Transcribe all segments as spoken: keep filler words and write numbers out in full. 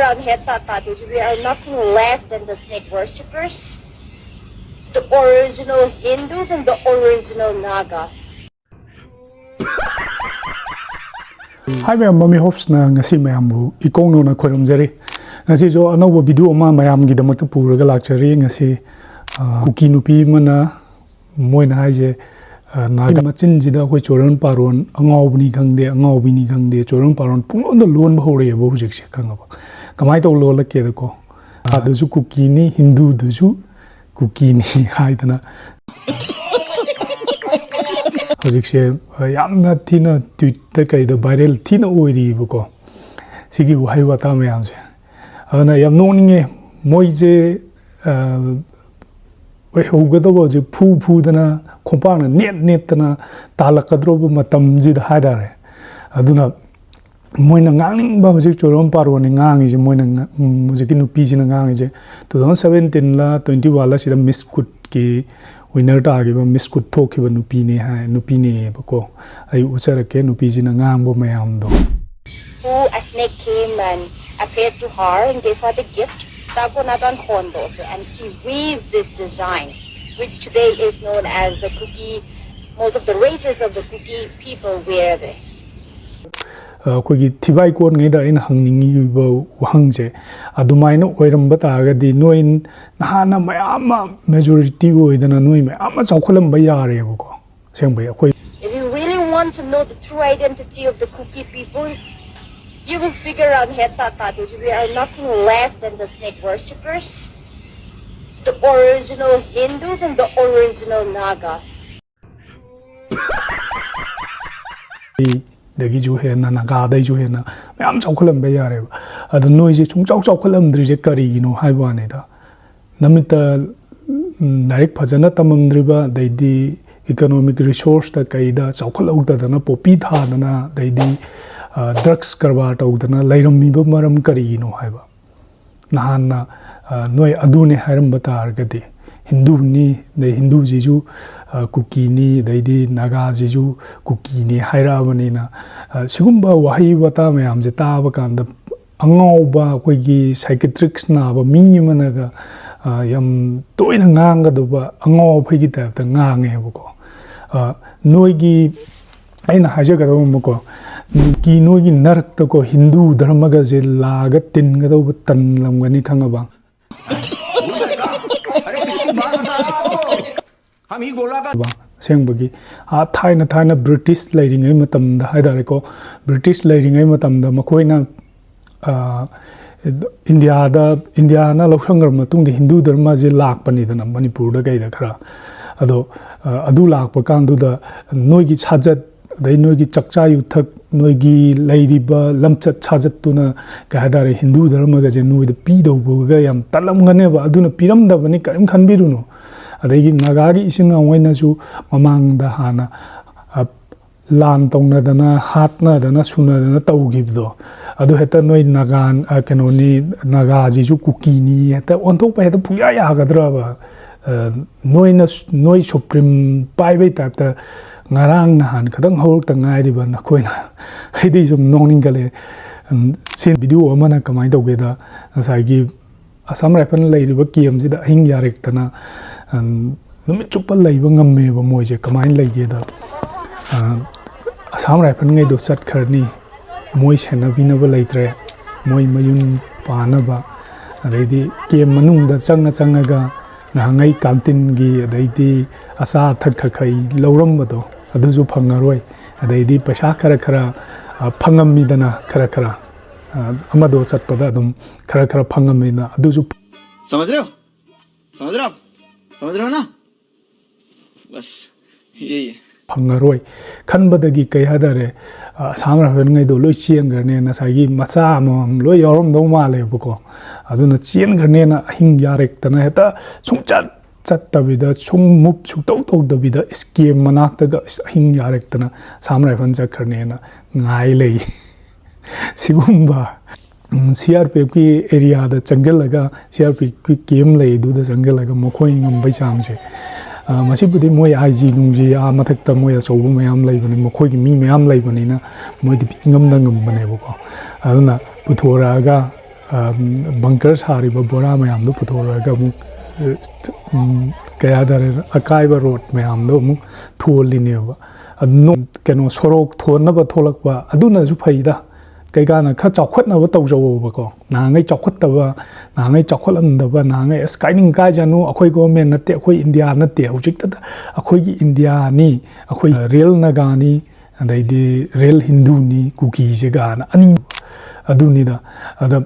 Ang het ta ta de, we are nothing less than the snake worshippers, the original Hindus and the original Nagas. Hi ꯃꯌꯥꯝ, ꯃꯃꯤ ꯍꯣꯞꯁꯅ ꯉꯁꯤ ꯃꯌꯥꯝꯕꯨ ꯏꯀꯧꯅꯧꯅ ꯈꯣꯏꯔꯝꯖꯔꯤ꯫ ꯉꯁꯤꯁꯨ ꯑꯅꯧꯕ video ꯑꯃ ꯃꯌꯥꯝꯒꯤꯗꯃꯛꯇ ꯄꯨꯔꯒ ꯂꯥꯛꯆꯔꯤ꯫ ꯉꯁꯤ ꯑ, ꯀꯨꯀꯤ ꯅꯨꯄꯤ ꯑꯃꯅ, ꯃꯣꯏꯅ ꯍꯥꯏꯁꯦ, ꯑ, ꯅꯥꯒꯥ ꯃꯆꯤꯟꯁꯤꯗ ꯑꯩꯈꯣꯏ ꯆꯣꯔꯣꯟ ꯄꯥꯔꯣꯟ, ꯑꯉꯥꯎꯕꯅꯤ ꯈꯪꯗꯦ, ꯑꯉꯥꯎꯕꯤꯅꯤ ꯈꯪꯗꯦ, ꯆꯣꯔꯣꯟ ꯄꯥꯔꯣꯟ ꯄꯨꯡꯂꯣꯟꯗ ꯂꯣꯟꯕ ꯍꯧꯔꯛꯑꯦꯕ ꯍꯧꯖꯤꯛꯁꯦ, ꯈꯪꯉꯕ? ꯀꯃꯥꯏꯅ ꯇꯧ ꯂꯣꯜꯂꯛꯀꯦꯗꯀꯣ, ꯑꯗꯨꯁꯨ ꯀꯨꯀꯤꯅꯤ, ꯍꯤꯟꯗꯨꯗꯨꯁꯨ ꯀꯨꯀꯤꯅꯤ ꯍꯥꯏꯗꯅ ꯍꯧꯖꯤꯛꯁꯦ, ꯑ, ꯌꯥꯝꯅ ꯊꯤꯅ ꯇ꯭ꯋꯤꯠꯇ ꯀꯩꯗ ꯚꯥꯏꯔꯦꯜ ꯊꯤꯅ ꯑꯣꯏꯔꯤꯕꯀꯣ, ꯁꯤꯒꯤ ꯋꯥꯍꯩ ꯋꯥꯇꯥ ꯃꯌꯥꯝꯁꯦ꯫ ꯑꯗꯨꯅ ꯌꯥꯝ ꯅꯣꯛꯅꯤꯡꯉꯦ꯫ ꯃꯣꯏꯁꯦ, ꯑ, ꯑꯣꯏꯍꯧꯒꯗꯕ ꯍꯧꯖꯤꯛ ꯐꯨ ꯐꯨꯗꯅ, ꯈꯣꯡꯄꯥꯛꯅ ꯅꯦꯠ ꯅꯦꯠꯇꯅ ꯇꯥꯜꯂꯛꯀꯗꯧꯔꯕ ꯃꯇꯝꯁꯤꯗ ꯍꯥꯏꯇꯥꯔꯦ꯫ ꯑꯗꯨꯅ ꯃꯣꯏꯅ ꯉꯥꯡꯅꯤꯡꯕ ꯍꯧꯖꯤꯛ ꯆꯣꯏꯔꯣꯟ ꯄꯥꯔꯣꯟꯅꯤ ꯉꯥꯡꯉꯤꯁꯦ꯫ ꯃꯣꯏꯅ ꯉ-, ꯎꯝ, ꯍꯧꯖꯤꯛꯀꯤ ꯅꯨꯄꯤꯁꯤꯅ ꯉꯥꯡꯉꯤꯁꯦ, two thousand seventeen ꯂ twenty one ꯂ ꯁꯤꯗ ꯃꯤꯁ ꯀꯨꯠꯀꯤ ꯋꯤꯟꯅꯔ ꯇꯥꯈꯤꯕ, ꯃꯤꯁ ꯀꯨꯠ ꯊꯣꯛꯈꯤꯕ ꯅꯨꯄꯤꯅꯦ ꯍꯥꯏ, ꯅꯨꯄꯤꯅꯦꯌꯦꯕꯀꯣ꯫ ꯑꯩ ꯎꯠꯆꯔꯛꯀꯦ ꯅꯨꯄꯤꯁꯤꯅ ꯉꯥꯡꯕ ꯃꯌꯥꯝꯗꯣ꯫ Who a snake came and appeared to her and gave her the gift, Tago Natan Hondo, and she weaved this design, which today is known as the Kuki. Most of the races of the Kuki people wear this. ꯑ, ꯑꯩꯈꯣꯏꯒꯤ ꯊꯤꯕꯥꯏ ꯀꯣꯟꯉꯩꯗ ꯑꯩꯅ ꯍꯪꯅꯤꯡꯉꯤꯕ ꯋꯥꯍꯪꯁꯦ, ꯑꯗꯨꯃꯥꯏꯅ ꯑꯣꯏꯔꯝꯕ ꯇꯥꯔꯒꯗꯤ ꯅꯣꯏ ꯅꯍꯥꯟꯅ ꯃꯌꯥꯝ ꯑꯃ ꯃꯦꯖꯣꯔꯤꯇꯤ ꯑꯣꯏꯗꯅ ꯅꯣꯏ ꯃꯌꯥꯝ ꯑꯃ ꯆꯥꯎꯈꯠꯂꯝꯕ ꯌꯥꯔꯦꯕꯀꯣ꯫ ꯑꯁꯦꯡꯕꯩ ꯑꯩꯈꯣꯏ If you really want to know the true identity of the Kuki people, you will figure out, Heta Tatu, we are nothing less than the snake worshippers, the original Hindus and the original Nagas. ꯗꯒꯤꯁꯨ ꯍꯦꯟꯅ, ꯅꯥꯒꯥꯗꯩꯁꯨ ꯍꯦꯟꯅ ꯃꯌꯥꯝ ꯆꯥꯎꯈꯠꯂꯝꯕ ꯌꯥꯔꯦꯕ꯫ ꯑꯗꯣ ꯅꯣꯏꯁꯦ ꯁꯨꯡꯆꯥꯎ ꯆꯥꯎꯈꯠꯂꯝꯗ꯭ꯔꯤꯁꯦ ꯀꯔꯤꯒꯤꯅꯣ ꯍꯥꯏꯕ ꯋꯥꯅꯤꯗ꯫ ꯅꯃꯤꯠꯇ, ꯎꯝ, ꯂꯥꯏꯔꯤꯛ ꯐꯖꯅ ꯇꯝꯃꯝꯗ꯭ꯔꯤꯕ, ꯑꯗꯩꯗꯤ ꯏꯀꯣꯅꯣꯃꯤꯛ ꯔꯤꯁꯣꯔꯁꯇ ꯀꯩꯗ ꯆꯥꯎꯈꯠꯍꯧꯗꯗꯅ, ꯄꯣꯄꯤ ꯊꯥꯗꯅ, ꯑꯗꯩꯗꯤ, ꯑ, ꯗ꯭ꯔꯒꯁ ꯀꯔꯕꯥꯔ ꯇꯧꯗꯅ ꯂꯩꯔꯝꯃꯤꯕ ꯃꯔꯝ ꯀꯔꯤꯒꯤꯅꯣ ꯍꯥꯏꯕ꯫ ꯅꯍꯥꯟꯅ, ꯑ, ꯅꯣꯏ ꯑꯗꯨꯅꯦ ꯍꯥꯏꯔꯝꯕ ꯇꯥꯔꯒꯗꯤ, ꯍꯤꯟꯗꯨꯅꯤ, ꯑꯗꯩ ꯍꯤꯟꯗꯨꯁꯤꯁꯨ, ꯑ, ꯀꯨꯀꯤꯅꯤ, ꯑꯗꯩꯗꯤ ꯅꯥꯒꯥꯁꯤꯁꯨ ꯀꯨꯀꯤꯅꯤ ꯍꯥꯏꯔꯛꯑꯕꯅꯤꯅ, ꯑ, ꯁꯤꯒꯨꯝꯕ ꯋꯥꯍꯩ ꯋꯥꯇꯥ ꯃꯌꯥꯝꯁꯦ ꯇꯥꯕ ꯀꯥꯟꯗ ꯑꯉꯥꯎꯕ, ꯑꯩꯈꯣꯏꯒꯤ psychiatrics ꯅꯥꯕ ꯃꯤ ꯑꯃꯅꯒ, ꯑ, ꯌꯥꯝ ꯇꯣꯏꯅ ꯉꯥꯡꯒꯗꯧꯕ ꯑꯉꯥꯎ ꯑꯐꯩꯒꯤ type ꯇ ꯉꯥꯡꯉꯦꯕꯀꯣ꯫ ꯑ, ꯅꯣꯏꯒꯤ, ꯑꯩꯅ ꯍꯥꯏꯖꯒꯗꯧꯕ ꯑꯃꯀꯣ, ꯀꯤ ꯅꯣꯏꯒꯤ ꯅꯔꯛꯇꯀꯣ ꯍꯤꯟꯗꯨ ꯙꯔꯃꯒꯁꯦ ꯂꯥꯛꯑꯒ ꯇꯤꯟꯒꯗꯧꯕ ꯇꯟꯂꯝꯒꯅꯤ, ꯈꯪꯉꯕ? ꯑꯁꯦꯡꯕꯒꯤ, ꯑꯥ, ꯊꯥꯏꯅ ꯊꯥꯏꯅ ꯕ꯭ꯔꯤꯇꯤꯁ ꯂꯩꯔꯤꯉꯩ ꯃꯇꯝꯗ ꯍꯥꯏꯇꯥꯔꯦꯀꯣ, ꯕ꯭ꯔꯤꯇꯤꯁ ꯂꯩꯔꯤꯉꯩ ꯃꯇꯝꯗ ꯃꯈꯣꯏꯅ, ꯑꯥ, ꯏꯟꯗꯤꯌꯥꯗ, ꯏꯟꯗꯤꯌꯥꯅ ꯂꯧꯁꯟꯈ꯭ꯔꯕ ꯃꯇꯨꯡꯗ ꯍꯤꯟꯗꯨ ꯙꯔꯃꯁꯦ ꯂꯥꯛꯄꯅꯤꯗꯅ ꯃꯅꯤꯄꯨꯔꯗ ꯀꯩꯗ ꯈꯔ꯫ ꯑꯗꯣ, ꯑꯥ, ꯑꯗꯨ ꯂꯥꯛꯄ ꯀꯥꯟꯗꯨꯗ ꯅꯣꯏꯒꯤ ꯁꯥꯖꯠ, ꯑꯗꯩ ꯅꯣꯏꯒꯤ ꯆꯥꯛꯆꯥ ꯌꯨꯊꯛ, ꯅꯣꯏꯒꯤ ꯂꯩꯔꯤꯕ ꯂꯝꯆꯠ ꯁꯥꯖꯠꯇꯨꯅ, ꯀꯩ ꯍꯥꯏꯇꯥꯔꯦ, ꯍꯤꯟꯗꯨ ꯙꯔꯃꯒꯁꯦ ꯅꯣꯏꯗ ꯄꯤꯗꯧꯕꯒ ꯌꯥꯝ ꯇꯠꯂꯝꯒꯅꯦꯕ꯫ ꯑꯗꯨꯅ ꯄꯤꯔꯝꯗꯕꯅꯤ, ꯀꯔꯤꯝ ꯈꯟꯕꯤꯔꯨꯅꯨ꯫ ꯑꯗꯒꯤ ꯅꯥꯒꯥꯒꯤ ꯏꯆꯤꯟ ꯏꯅꯥꯎꯉꯩꯅꯁꯨ ꯃꯃꯥꯡꯗ ꯍꯥꯟꯅ, ꯑ, ꯂꯥꯟ ꯇꯧꯅꯗꯅ, ꯍꯥꯠꯅꯗꯅ, ꯁꯨꯅꯗꯅ ꯇꯧꯈꯤꯕꯗꯣ, ꯑꯗꯨ ꯍꯦꯛꯇ ꯅꯣꯏ ꯅꯥꯒꯥ, ꯑ, ꯀꯩꯅꯣꯅꯤ, ꯅꯥꯒꯥꯁꯤꯁꯨ ꯀꯨꯀꯤꯅꯤ ꯍꯦꯛꯇ ꯑꯣꯟꯊꯣꯛꯄ ꯍꯦꯛꯇ ꯄꯨꯡꯌꯥ ꯌꯥꯒꯗ꯭ꯔꯕ? ꯑ, ꯅꯣꯏꯅ, ꯅꯣꯏ supreme ꯄꯥꯏꯕꯩ type ꯇ ꯉꯔꯥꯡ ꯅꯍꯥꯟ ꯈꯛꯇꯪ ꯍꯧꯔꯛꯇ ꯉꯥꯏꯔꯤꯕ ꯅꯈꯣꯏꯅ꯫ ꯑꯩꯗꯤ ꯁꯨꯝ ꯅꯣꯛꯅꯤꯡꯒꯠꯂꯦ꯫ ꯎꯝ, ꯁꯤ video ꯑꯃꯅ ꯀꯃꯥꯏꯅ ꯇꯧꯒꯦꯗ, ꯉꯁꯥꯏꯒꯤ Assam Rifle ꯂꯩꯔꯤꯕ camp ꯁꯤꯗ ꯑꯍꯤꯡ ꯌꯥꯔꯦꯛꯇꯅ, ꯎꯝ, ꯅꯨꯃꯤꯠ ꯆꯨꯞꯄ ꯂꯩꯕ ꯉꯝꯃꯦꯕ ꯃꯣꯏꯁꯦ꯫ ꯀꯃꯥꯏꯅ ꯂꯩꯒꯦꯗ, ꯑ, Assam Rifle ꯉꯩꯗꯣ ꯆꯠꯈ꯭ꯔꯅꯤ, ꯃꯣꯏ ꯁꯦꯟꯅꯕꯤꯅꯕ ꯂꯩꯇ꯭ꯔꯦ, ꯃꯣꯏ ꯃꯌꯨꯝ ꯄꯥꯟꯅꯕ, ꯑꯗꯩꯗꯤ camp ꯃꯅꯨꯡꯗ ꯆꯪꯉ ꯆꯪꯉꯒ ꯅꯍꯥꯟꯉꯩ canteen ꯒꯤ ꯑꯗꯩꯗꯤ ꯑꯆꯥ ꯑꯊꯛ ꯈꯔ ꯈꯔ ꯂꯧꯔꯝꯕꯗꯣ ꯑꯗꯨꯁꯨ ꯐꯪꯉꯔꯣꯏ, ꯑꯗꯩꯗꯤ ꯄꯩꯁꯥ ꯈꯔ ꯈꯔ, ꯑ, ꯐꯪꯉꯝꯃꯤꯗꯅ, ꯈꯔ ꯈꯔ, ꯑ, ꯑꯃꯗꯣ ꯆꯠꯄꯗ ꯑꯗꯨꯝ ꯈꯔ ꯈꯔ ꯐꯪꯉꯝꯃꯤꯗꯅ ꯑꯗꯨꯁꯨ꯫ समझ रहे हो? समझ रहे हो आप? समझ रहे हो ना? बस यही है। ꯐꯪꯉꯔꯣꯏ ꯈꯟꯕꯗꯒꯤ, ꯀꯩ ꯍꯥꯏꯇꯥꯔꯦ, ꯑ, Assam Rifle ꯉꯩꯗꯣ ꯂꯣꯏ ꯆꯦꯟꯈ꯭ꯔꯅꯦ, ꯉꯁꯥꯏꯒꯤ ꯃꯆꯥ ꯑꯃꯃꯝ ꯂꯣꯏ ꯌꯥꯎꯔꯝꯗꯧ ꯃꯥꯜꯂꯦꯕꯀꯣ꯫ ꯑꯗꯨꯅ ꯆꯦꯟꯈ꯭ꯔꯅꯦꯅ ꯑꯍꯤꯡ ꯌꯥꯔꯦꯛꯇꯅ ꯍꯦꯛꯇ ꯁꯨꯡꯆꯠ ꯆꯠꯇꯕꯤꯗ, ꯁꯨꯝ move ꯁꯨꯡꯇꯧ ꯇꯧꯗꯕꯤꯗ, camp ꯃꯅꯥꯛꯇꯒ ꯑꯁ ꯑꯍꯤꯡ ꯌꯥꯔꯦꯛꯇꯅ Assam Rifle ꯆꯠꯈ꯭ꯔꯅꯦꯅ ꯉꯥꯏ ꯂꯩ꯫ ꯁꯤꯒꯨꯝꯕ, ꯎꯝ, C R P F ꯀꯤ area ꯗ ꯆꯪꯁꯤꯜꯂꯒ, C R P F ꯀꯤ camp ꯂꯩꯗꯨꯗ ꯆꯪꯁꯤꯜꯂꯒ ꯃꯈꯣꯏ ꯉꯝꯕꯩ ꯆꯥꯡꯁꯦ, ꯑ, ꯃꯁꯤꯕꯨꯗꯤ ꯃꯣꯏ I G ꯅꯨꯡꯖꯤ ꯑꯥ ꯃꯊꯛꯇ ꯃꯣꯏ ꯑꯆꯧꯕ ꯃꯌꯥꯝ ꯂꯩꯕꯅꯤ, ꯃꯈꯣꯏꯒꯤ ꯃꯤ ꯃꯌꯥꯝ ꯂꯩꯕꯅꯤꯅ ꯃꯣꯏꯗꯤ ꯏꯉꯝꯗ ꯉꯝꯕꯅꯦꯕꯀꯣ꯫ ꯑꯗꯨꯅ ꯄꯨꯊꯣꯔꯛꯑꯒ, ꯕꯪꯀꯔ ꯁꯥꯔꯤꯕ ꯕꯣꯔꯥ ꯃꯌꯥꯝꯗꯣ ꯄꯨꯊꯣꯔꯛꯑꯒ ꯑꯃꯨꯛ, ꯎꯝ, ꯀꯩ ꯍꯥꯏꯇꯥꯔꯦ, ꯑꯀꯥꯏꯕ ꯔꯣꯗ ꯃꯌꯥꯝꯗꯣ ꯑꯃꯨꯛ ꯊꯣꯜꯂꯤꯅꯦꯕ꯫ ꯑꯗꯨ ꯅꯣ-, ꯀꯩꯅꯣ, ꯁꯣꯔꯣꯛ ꯊꯣꯟꯅꯕ ꯊꯣꯛꯂꯛꯄ ꯑꯗꯨꯅꯁꯨ ꯐꯩꯗ꯫ ꯀꯩꯀꯥꯅ ꯈꯔ ꯆꯥꯎꯈꯠꯅꯕ ꯇꯧꯖꯧꯕꯀꯣ꯫ ꯅꯍꯥꯟꯉꯩ ꯆꯥꯎꯈꯠꯇꯕ, ꯅꯍꯥꯟꯉꯩ ꯆꯥꯎꯈꯠꯂꯝꯗꯕ, ꯅꯍꯥꯟꯉꯩ "ꯑꯁ, ꯀꯥꯏꯅꯤꯡ ꯀꯥꯏꯖꯅꯨ, ꯑꯩꯈꯣꯏ ꯒꯣꯔꯃꯦꯟ ꯅꯠꯇꯦ, ꯑꯩꯈꯣꯏ ꯏꯟꯗꯤꯌꯥ ꯅꯠꯇꯦ", ꯍꯧꯖꯤꯛꯇꯗ "ꯑꯩꯈꯣꯏꯒꯤ ꯏꯟꯗꯤꯌꯥꯅꯤ, ꯑꯩꯈꯣꯏ ꯔꯤꯌꯦꯜ ꯅꯥꯒꯥꯅꯤ, ꯑꯗꯩꯗꯤ ꯔꯤꯌꯦꯜ ꯍꯤꯟꯗꯨꯅꯤ, ꯀꯨꯀꯤꯁꯦ" ꯀꯥꯏꯅ ꯑꯅꯤꯡ-, ꯑꯗꯨꯅꯤꯗ꯫ ꯑꯗ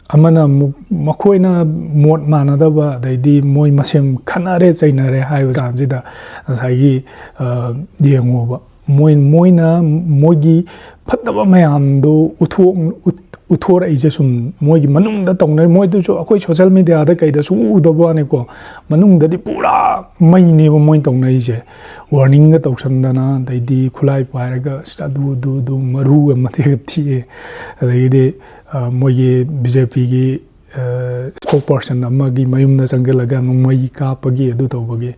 ꯑꯃꯅ ꯑꯃꯨꯛ ꯃꯈꯣꯏꯅ ꯃꯣꯠ ꯃꯥꯟꯅꯗꯕ, ꯑꯗꯩꯗꯤ ꯃꯣꯏ ꯃꯁꯦꯟ ꯈꯠꯅꯔꯦ ꯆꯩꯅꯔꯦ ꯍꯥꯏꯕ ꯀꯥꯟꯁꯤꯗ ꯉꯁꯥꯏꯒꯤ, ꯑ, ꯌꯦꯡꯉꯣꯕ, ꯃꯣꯏ, ꯃꯣꯏꯅ ꯃꯣꯏꯒꯤ ꯐꯠꯇꯕ ꯃꯌꯥꯝꯗꯣ ꯎꯠꯊꯣꯛ-, ꯎꯠ-, ꯎꯠꯊꯣꯔꯛꯏꯁꯦ ꯁꯨꯝ ꯃꯣꯏꯒꯤ ꯃꯅꯨꯡꯗ ꯇꯧꯅꯔꯤ꯫ ꯃꯣꯏꯗꯨꯁꯨ ꯑꯩꯈꯣꯏ ꯁꯣꯁꯦꯜ ꯃꯦꯗꯤꯌꯥꯗ ꯀꯩꯗꯁꯨ ꯎꯗꯕ ꯋꯥꯅꯤꯀꯣ, ꯃꯅꯨꯡꯗꯗꯤ ꯄꯨꯔꯥ ꯃꯩꯅꯦꯕ ꯃꯣꯏꯅ ꯇꯧꯅꯔꯤꯁꯦ꯫ ꯋꯥꯔꯅꯤꯡꯒ ꯇꯧꯁꯟꯗꯅ, ꯑꯗꯩꯗꯤ ꯈꯨꯠꯂꯥꯏ ꯄꯥꯏꯔꯒ "ꯑꯁ, ꯑꯗꯨ, ꯑꯗꯨ, ꯑꯗꯨ ꯃꯔꯨꯒ ꯃꯇꯦꯛ ꯊꯤꯛꯑꯦ", ꯑꯗꯒꯤꯗꯤ, ꯑ, ꯃꯣꯏꯒꯤ ꯕꯤ ꯖꯦ ꯄꯤꯒꯤ, ꯑ, ꯁ꯭ꯄꯣꯛ ꯄꯔꯁꯟ ꯑꯃꯒꯤ ꯃꯌꯨꯝꯗ ꯆꯪꯁꯤꯜꯂꯒ ꯅꯣꯡꯃꯩ ꯀꯥꯞꯄꯒꯤ, ꯑꯗꯨ ꯇꯧꯕꯒꯤ,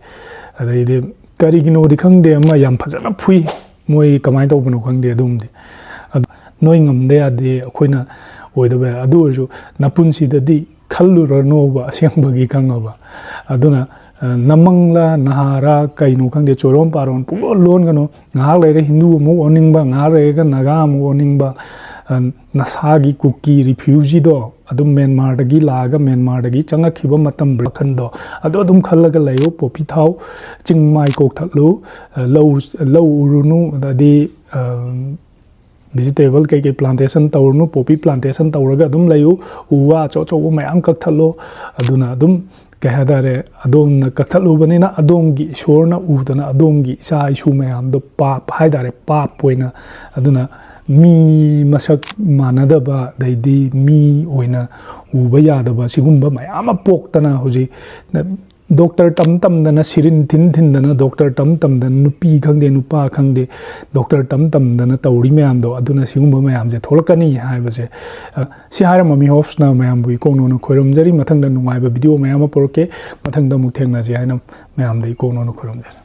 ꯑꯗꯩꯗꯤ ꯀꯔꯤꯒꯤꯅꯣꯗꯤ ꯈꯪꯗꯦ, ꯑꯃ ꯌꯥꯝ ꯐꯖꯅ ꯐꯨꯏ꯫ ꯃꯣꯏ ꯀꯃꯥꯏꯅ ꯇꯧꯕꯅꯣ ꯈꯪꯗꯦ ꯑꯗꯨꯝꯗꯤ꯫ ꯑꯗꯨ ꯅꯣꯏ ꯉꯝꯗ ꯌꯥꯗꯦ, ꯑꯩꯈꯣꯏꯅ ꯑꯣꯏꯗꯕ ꯌꯥꯏ꯫ ꯑꯗꯨ ꯑꯣꯏꯔꯁꯨ ꯅꯄꯨꯟꯁꯤꯗꯗꯤ ꯈꯜꯂꯨꯔꯅꯣꯕ, ꯑꯁꯦꯡꯕꯒꯤ ꯈꯪꯉꯕ꯫ ꯑꯗꯨꯅ, ꯑ, ꯅꯃꯪꯂ ꯅꯍꯥꯔꯥ ꯀꯩꯅꯣ ꯈꯪꯗꯦ, ꯆꯣꯏꯔꯣꯟ ꯄꯥꯔꯣꯟ ꯄꯨꯡꯂꯣꯟ ꯂꯣꯟꯒꯅꯨ꯫ ꯉꯥꯏꯍꯥꯛ ꯂꯩꯔ ꯍꯤꯟꯗꯨ ꯑꯃꯨꯛ ꯑꯣꯟꯅꯤꯡꯕ, ꯉꯥꯏꯍꯥꯛ ꯂꯩꯔꯒ ꯅꯥꯒꯥ ꯑꯃꯨꯛ ꯑꯣꯟꯅꯤꯡꯕ꯫ ꯑ, ꯅꯁꯥꯒꯤ ꯀꯨꯀꯤ ꯔꯤꯐ꯭ꯌꯨꯖꯤꯗꯣ ꯑꯗꯨꯝ ꯃ꯭ꯌꯥꯟꯃꯥꯔꯗꯒꯤ ꯂꯥꯛꯑꯒ ꯃ꯭ꯌꯥꯟꯃꯥꯔꯗꯒꯤ ꯆꯪꯉꯛꯈꯤꯕ ꯃꯇꯝ ꯋꯥꯈꯜꯗꯣ ꯑꯗꯨ ꯑꯗꯨꯝ ꯈꯜꯂꯒ ꯂꯩꯌꯨ꯫ ꯄꯣꯄꯤ ꯊꯥꯎ, ꯆꯤꯡ ꯃꯥꯏ ꯀꯣꯛꯊꯠꯂꯨ, ꯑ, ꯂꯧ, ꯂꯧ ꯎꯔꯨꯅꯨ, ꯑꯗꯩꯗꯤ, ꯑ, ꯚꯤꯖꯤꯇꯦꯕꯜ ꯀꯩꯀꯩ ꯄ꯭ꯂꯥꯟꯇꯦꯁꯟ ꯇꯧꯔꯨꯅꯨ, ꯄꯣꯄꯤ ꯄ꯭ꯂꯥꯟꯇꯦꯁꯟ ꯇꯧꯔꯒ ꯑꯗꯨꯝ ꯂꯩꯌꯨ꯫ ꯎ ꯋꯥ ꯑꯆꯧ ꯑꯆꯧꯕ ꯃꯌꯥꯝ ꯀꯛꯊꯠꯂꯣ꯫ ꯑꯗꯨꯅ ꯑꯗꯨꯝ, ꯀꯩ ꯍꯥꯏꯇꯥꯔꯦ, ꯑꯗꯣꯝꯅ ꯀꯛꯊꯠꯂꯨꯕꯅꯤꯅ ꯑꯗꯣꯝꯒꯤ ꯏꯁꯣꯔꯅ ꯎꯗꯅ ꯑꯗꯣꯝꯒꯤ ꯏꯆꯥ ꯏꯁꯨ ꯃꯌꯥꯝꯗꯣ ꯄꯥꯞ ꯍꯥꯏꯇꯥꯔꯦ, ꯄꯥꯞ ꯑꯣꯏꯅ, ꯑꯗꯨꯅ ꯃꯤ ꯃꯁꯛ ꯃꯥꯟꯅꯗꯕ, ꯑꯗꯩꯗꯤ ꯃꯤ ꯑꯣꯏꯅ ꯎꯕ ꯌꯥꯗꯕ ꯁꯤꯒꯨꯝꯕ ꯃꯌꯥꯝ ꯑꯃ ꯄꯣꯛꯇꯅ ꯍꯧꯖꯤꯛ ꯗꯣꯛꯇꯔ ꯇꯝ ꯇꯝꯗꯅ, ꯁꯤꯔꯤꯟ ꯊꯤꯟ ꯊꯤꯟꯗꯅ ꯗꯣꯛꯇꯔ ꯇꯝ ꯇꯝꯗꯅ, ꯅꯨꯄꯤ ꯈꯪꯗꯦ ꯅꯨꯄꯥ ꯈꯪꯗꯦ ꯗꯣꯛꯇꯔ ꯇꯝ ꯇꯝꯗꯅ ꯇꯧꯔꯤ ꯃꯌꯥꯝꯗꯣ, ꯑꯗꯨꯅ ꯁꯤꯒꯨꯝꯕ ꯃꯌꯥꯝꯁꯦ ꯊꯣꯛꯂꯛꯀꯅꯤ ꯍꯥꯏꯕꯁꯦ, ꯑ, ꯁꯤ ꯍꯥꯏꯔꯝꯕ ꯃꯤ ꯍꯣꯞꯁꯅ ꯃꯌꯥꯝꯕꯨ ꯏꯀꯣꯛ ꯅꯧꯅ ꯈꯣꯏꯔꯝꯖꯔꯤ꯫ ꯃꯊꯪꯗ ꯅꯨꯡꯉꯥꯏꯕ ꯚꯤꯗꯤꯑꯣ ꯃꯌꯥꯝ ꯑꯃ ꯄꯨꯔꯛꯀꯦ꯫ ꯃꯊꯪꯗ ꯑꯃꯨꯛ ꯊꯦꯡꯅꯁꯤ ꯍꯥꯏꯅ ꯃꯌꯥꯝꯗ ꯏꯀꯣꯛ ꯅꯧꯅ ꯈꯣꯏꯔꯝꯖꯔꯤ꯫